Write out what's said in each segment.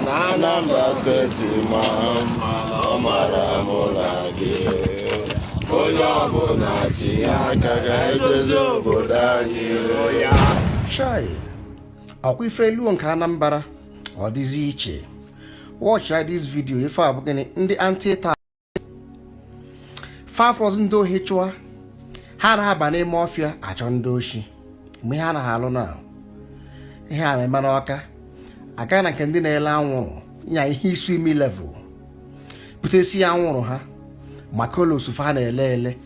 Na Anambra Steeti ma mma, ọ mara mụ na gị. Onye ọbụla tinye aka ga-edozi obodo anyị. Chai, ọkwa ife elu nke Anambra ọ dịzi iche. Watch ya, this video. Ife a bụ gịnị? Ndị anti-tout fafọz, ndị ohi chụa ha na-aba n'ime ọfịa achọ ndị oshi. Mgbe ihe anaghị alụ na ihe a na-eme n'Ọka aga na nke ndị na-ele anwụrụ nya ihe isu imi level butesi ya anwụrụ ha maka olosufe ha na-ele ele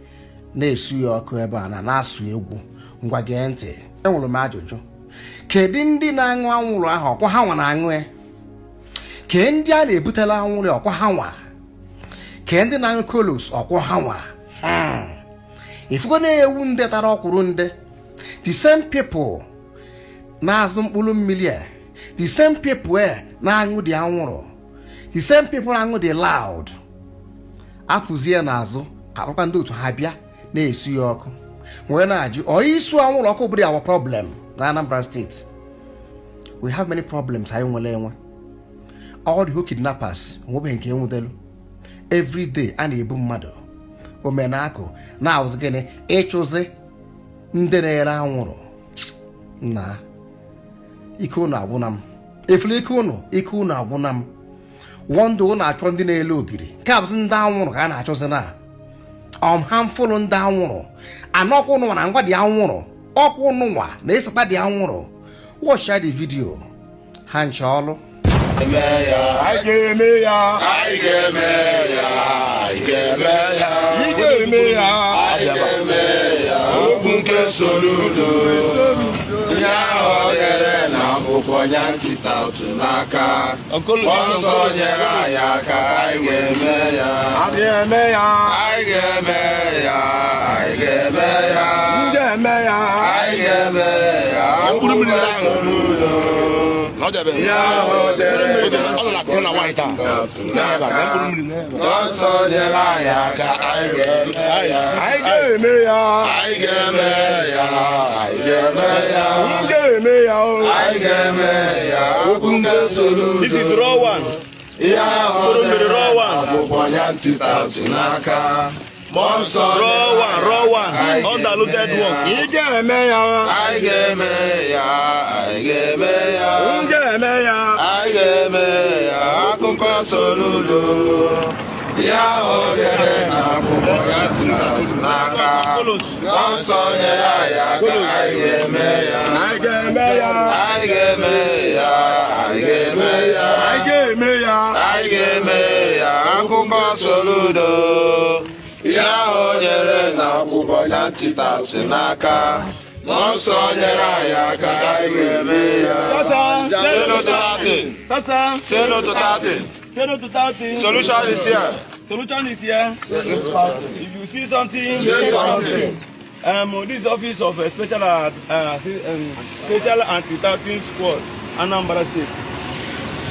na-esu ya ọkụ ebe a na na-asụ egwu. Ngwa, gee ntị, enwere m ajụjụ. Kedu ndị na-aṅụ anwụrụ ahụ? Ọkwa ha nwa na-aṅụ ya? Kee ndị a na-ebutela anwụrụ ya? Ọkwa ha nwa? Kee ndị na-aṅụ colos? Ọkwa ha nwa? Ifugo na-ewu nde tara ọkwụrụ nde. The same people na-azụ mkpụrụ mmiri a, the same people a na-aṅụ dị anwụrụ, the same people na-aṅụ dị loud, apụzie n'azụ akpakwa ndị otu ha bịa na-esu ya ọkụ. Wee na-ajụ, ọ isu anwụrụ ọkụ bụrụ our problem na Anambra Steeti? We have many problems anyị nwere enwe. All the whole kidnappers, onwebeghị nke enwudelu. Every day a na-ebu mmadụ omenakụ na-awụzi gịnị? Ịchụzi ndị na-ere anwụrụ na ike ụnụ agwụna m. Efulu ike ụnụ, ike ụnụ agwụna m. Wọndụ ụnụ achọ ndị na-ele ogiri nke a bụzi ndị anwụrụ ka a na-achọzi na ọmha mfụrụ ndị anwụrụ anọkwa ụnụ na ngwa dị anwụrụ ọkwa ụnụ nwa na-esekwa dị anwụrụ. Watch the video, ha nche ọlụ. Eme ya. Anyị ga-eme ya. Anyị ga-eme ya. Anyị ga-eme ya. Ị ga-eme ya. Anyị ga-eme ya. Okwu nke Soludo, ihe ahụ o dere na akwụkwọ ya ntịtatụ n'aka. Mmụọ Nsọ nyere anyị aka, anyị ga-eme ya. Anyị ga-eme ya. Anyị ga-eme ya. Anyị ga-eme ya. M ga-eme ya. Anyị ga-eme ya. Okwu nke Soludo, ihe ahụ o dere na n'aka. Mmụọ Nsọ nyere anyị aka, anyị ga-eme ya. Anyị ga-eme ya. Anyị ga-eme ya. Anyị ga-eme ya. M ga-eme ya o. Anyị ga-eme ya. Okwu nke Soludo. This is raw one. Ihe ahụ Mkpụrụ mmiri raw one. Akwụkwọ ya ntịtatụ n'aka. Mmụọ Nsọ Raw one, raw one. Undiluted ones. Ị ga-eme ya. Anyị ga-eme ya. Anyị ga-eme ya. M ga-eme ya. Anyị ga-eme ya. Akụkọ Soludo, ihe ahụ dere na akwụkwọ ya ntịtatụ n'aka. Colos. Mmụọ Nsọ nyere anyị aka, anyị ga-eme ya. Anyị ga-eme ya. Anyị ga-eme ya. Anyị ga-eme ya. Anyị ga-eme ya. Anyị ga-eme ya. Akụkọ Soludo, ihe ahụ nyere na akwụkwọ ya ntịtatụ n'aka. Mmụọ Nsọ nyere anyị aka, anyị ga-eme ya. Sasa. Say no to touting. Sasa. Say no to touting. Say no to touting. Solution is here. Solution is here. If you see something, Say something. This office of special anti-touting squad, Anambra State,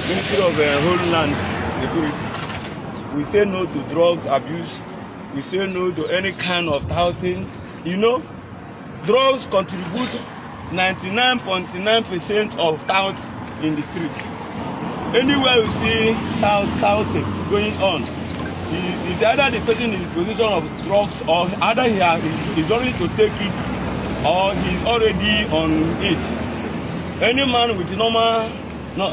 Ministry of Homeland Security. We say no to drug abuse. We say no to any kind of touting. Drugs contribute 99.9% of tout in the street. Anywhere you see tout, touting going on, is either the person is in possession of drugs or either he has, is already to take it or he's already on it. Any man with normal, no,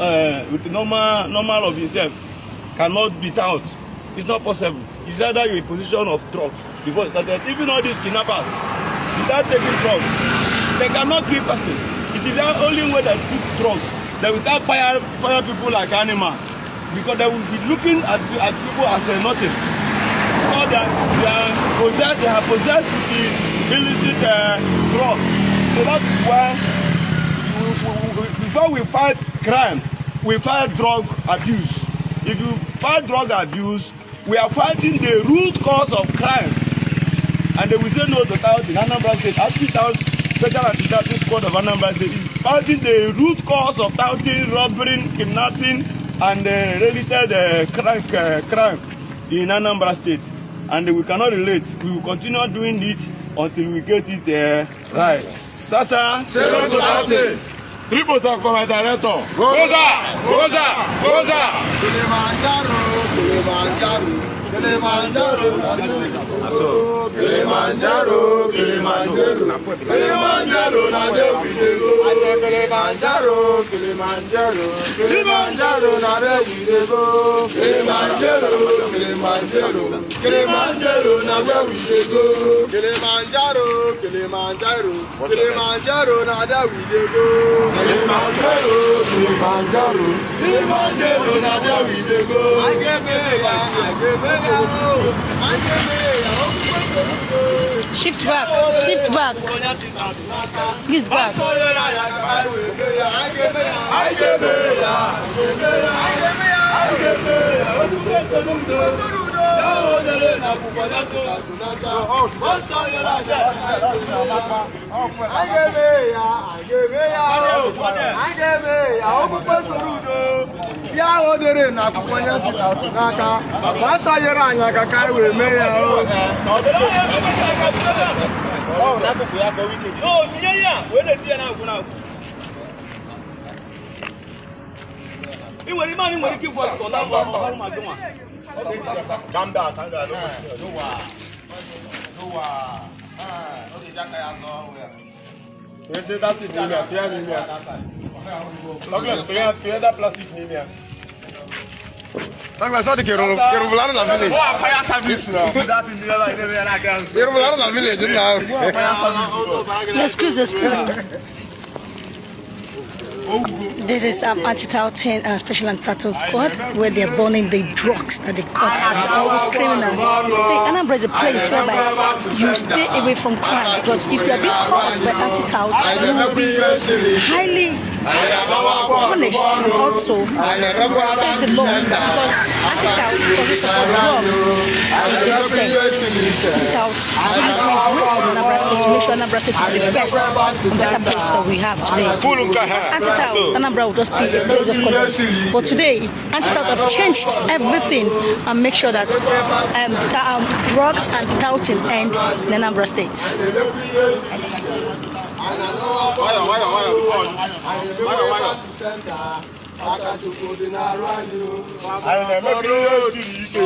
with normal of himself cannot be tout. It's not possible. It's either you're in possession of drugs before you started. Even all these kidnappers, without taking drugs, they cannot kill person. It is the only way that took drugs. They will start fire people like animal because they will be looking at people as a nothing. Because they are possessed, they are possessed with the illicit drug. So that's why before we fight crime, we fight drug abuse. If you fight drug abuse, we are fighting the root cause of crime. And they will say no to touting. Anambra State, anti-tout, special anti-touting squad of Anambra State is fighting the root cause of touting, robbery, kidnapping, and related crime in Anambra State. And we cannot relate. We will continue doing it until we get it right. Sasa. Say no to touting. Triple for my director. Rosa! Rosa! Rosa! Kilimanjaro, Kilimanjaro, Kilimanjaro, Kilimanjaro, na there we dey go. I say Kilimanjaro, Kilimanjaro, Kilimanjaro, na there we dey go. Kilimanjaro, Kilimanjaro, Kilimanjaro, na where we dey go. Kilimanjaro, Kilimanjaro, Kilimanjaro, na there we dey go. Kilimanjaro, Kilimanjaro, Kilimanjaro, na there we dey go. Shift back, shift back. Please, gas. Ya o dere na akwụkwọ ya tụrụ n'aka ma asa nyere anyị aka ka anyị wee mee ya o. Ị nwere ime anyị nwere ike ịfụ ọtụtụ na mbọ ọrụ ma gị nwa. Calm down, calm down. No wa. Ese that is n'ime ya, tụọ ya n'ime ya. Douglas, tụọ that plastic n'ime ya. Douglas, ọ dị ka ịrụbụla na village. Oh, fire service now. Ịrụbụla na village nna ahụ. Excuse, excuse. This is anti-touting, special anti-touting squad, where they're burning the drugs that they caught from all those criminals. See, Anambra is a place whereby you stay away from crime, because if you are being caught by anti-tout, you will be highly punished and also face the law, because anti-tout doesn't support drugs in this state. Anti-tout really doing great in Anambra State to make sure Anambra State will be the best and better place that we have today. Anti-tout, Anambra will just be a place of conduct. But today, anti-tout have changed everything and make sure that drugs and touting end in Anambra State. Anyị na-eme ka ihe siri ike.